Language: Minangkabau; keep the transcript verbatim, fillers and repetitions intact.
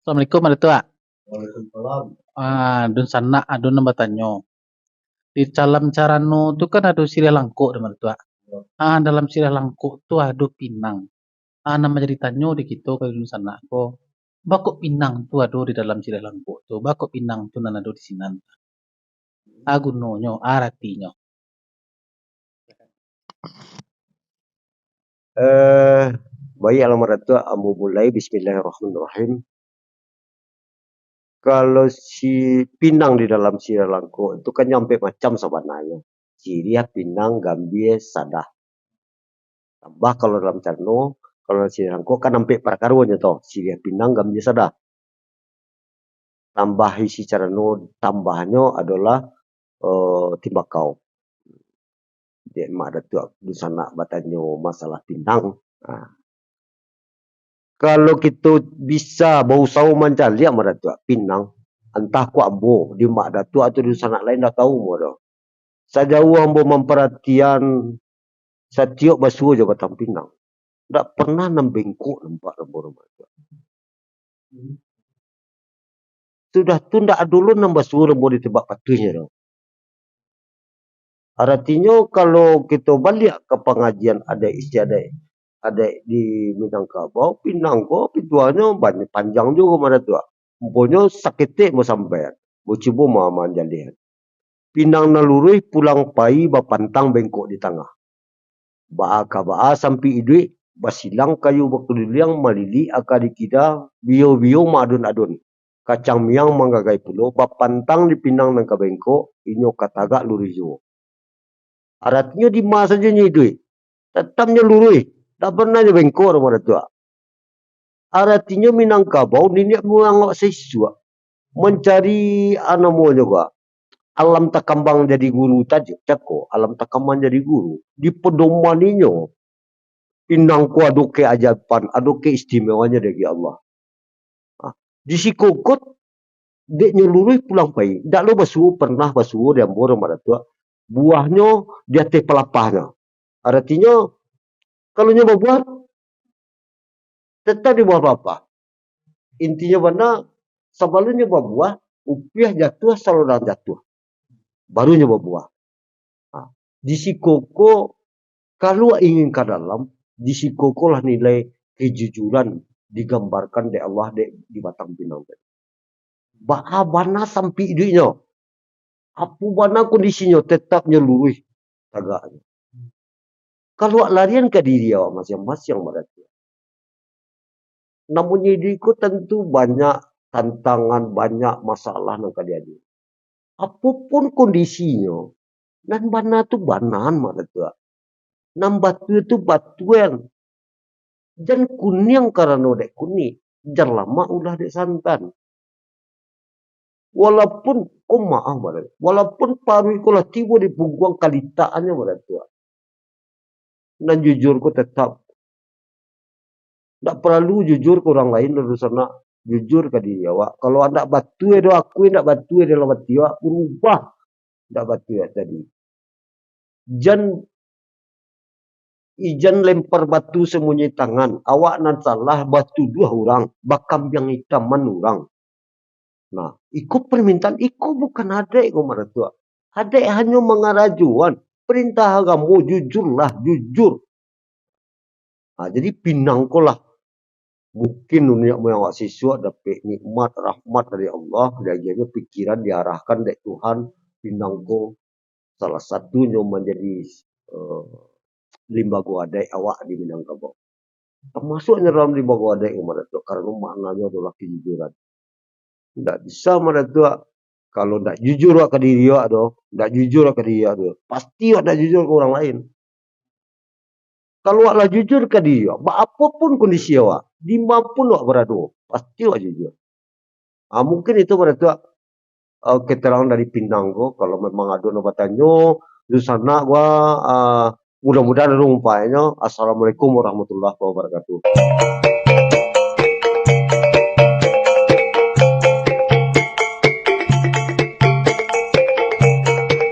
Assalamualaikum, Mak Datuak. Waalaikumsalam. Ah, dunsanak ado nan batanyo. Di dalam carano tu kan ado siriah langkok tu, Mak Datuak. Ah, dalam siriah langkok tu ado pinang. Ah, nan manjadi tanyo di kito ka dunsanak ko, baa kok pinang tu ado di dalam siriah langkok tu, baa kok pinang tu nan ado di sinan. Ah, gunonyo, ah, aratinyo. Eh, baik, Mak Datuak, ambo mulai, bismillahirrahmanirrahim. Kalau si pinang di dalam siriah langkok tu kan nyo ampek macam sabananyo. Siriah, pinang, gambia, sadah. Tambah kalau dalam carano, kalau dalam siriah langkok kan ampek parkaronyo tu, siriah, pinang, gambia, sadah. Tambah isi carano, tambahnyo adolah, eh, timbakau. Dek Mak Datuak dunsanak batanyo masalah pinang. Nah. Kalau kito bisa bausaho mancaliak, Mak Datuak, pinang, antah kok ambo, di Mak Datuak atau dunsanak lain, ndak tahu ambo doh. Sajauah ambo mamparatian, satiok basuo jo batang pinang, ndak pernah nan bengkok nampak ambo, Mak Datuak. Sudah tu ndak ado lo nan basuo ambo di tampek patuihnyo tu. Aratinyo, kalau kito baliak ka pangajian adaik istiadaik, adaik di Minangkabau, pinang ko pituahnyo banyak, panjang juo, Mak Datuak. Umponyo saketek mo sampai, mo cubo ma-, manjaliahan. Pinang nan luruih pulang pai bapantang bengkok di tangah. Baa ka baa sampik iduik, basilang kayu bakuliliang, malilik aka di kida, biyo-biyo maadun-adun. Kacang miang manggagai pulo, bapantang di pinang nan ka bengkok, inyo ka tagak luruih juo. Aratinyo, dima sajo nyo iduik, tatap nyo luruih, ndak pernah nyo bengkok, Mak Datuak. Aratinyo, Minangkabau niniak muyang awak saisuak mancari, a, namonyo ko, alam takambang jadi guru tajo, cako, alam takambang jadi guru. Dipadomaninyo, pinang ko ado keajaiban, ado keistimewaannyo dari Allah. Ah, di siko ko, dek nyo luruih pulang pai, ndak lo basuo, pernah basuo di ambo, Mak Datuak, buahnyo di ateh palapahnyo. Aratinyo, kalau nyo babuah, tetap di bawah palapah. Intinyo bana, sabalun nyo babuah, upiah jatuah, salodang jatuah, baru nyo babuah. Ha, di siko ko, kalau ingin ka dalam, di siko ko lah nilai kejujuran digambarkan dek Allah dek di batang pinang tadi. Baa bana sampik iduiknyo, apo bana kondisinyo, tetap nyo luruih tagaknyo. Kalau awak larian ka diri awak masiang-masiang, Mak Datuak, namonyo iduik ko tantu banyak tantangan, banyak masalah nan ka dihadapi. Apo pun kondisinyo, nan bana tu bana, Mak Datuak. Nan batua tu batua. Jan kuniang karano dek kunik, jan lamak ulah dek santan. Walaupun, ko maaf, Mak Datuak, walaupun paruik ko lah tibo di pungguang kalitaannyo, Mak Datuak, nan jujur ko tetap. Ndak paralu jujur ka urang lain, dunsanak, jujur ka diri awak. Kalau ndak batua doh, akui ndak batua dalam ati awak, barubah ndak batua tadi. Jan, ijan lempar batu sambunyi tangan, awak nan salah batuduah urang, bakambiang itaman urang. Nah, iko permintaan, iko bukan adaik ko, Mak Datuak. Adaik hanyo mangarajoan. Perintah agamo, jujurlah, jujur. Ha, jadi pinang ko lah, mungkin niniak muyang awak saisuak dapek nikmat, rahmat dari Allah, diagiahnyo pikiran diarahkan dek Tuhan, pinang ko salah satunyo manjadi, eh, limbago adaik awak di Minangkabau. Tamasuaknyo dalam limbago adaik ko, Mak Datuak, karano maknanyo adolah kejujuran. Ndak bisa, Mak Datuak, kalau ndak jujur awak ka diri awak tu, ndak jujur awak ka diri awak tu, pasti awak ndak jujur ka urang lain. Kalau awak lah jujur ka diri awak, baapo pun kondisi awak, di ma pun awak barado, pasti awak jujur. Ah, mungkin itu, Mak Datuak, eh, keterangan dari pinang ko. Kalau memang ado nan batanyo, dunsanak ko, ah, mudah-mudahan ado manfaatnyo. Assalamualaikum warahmatullahi wabarakatuh.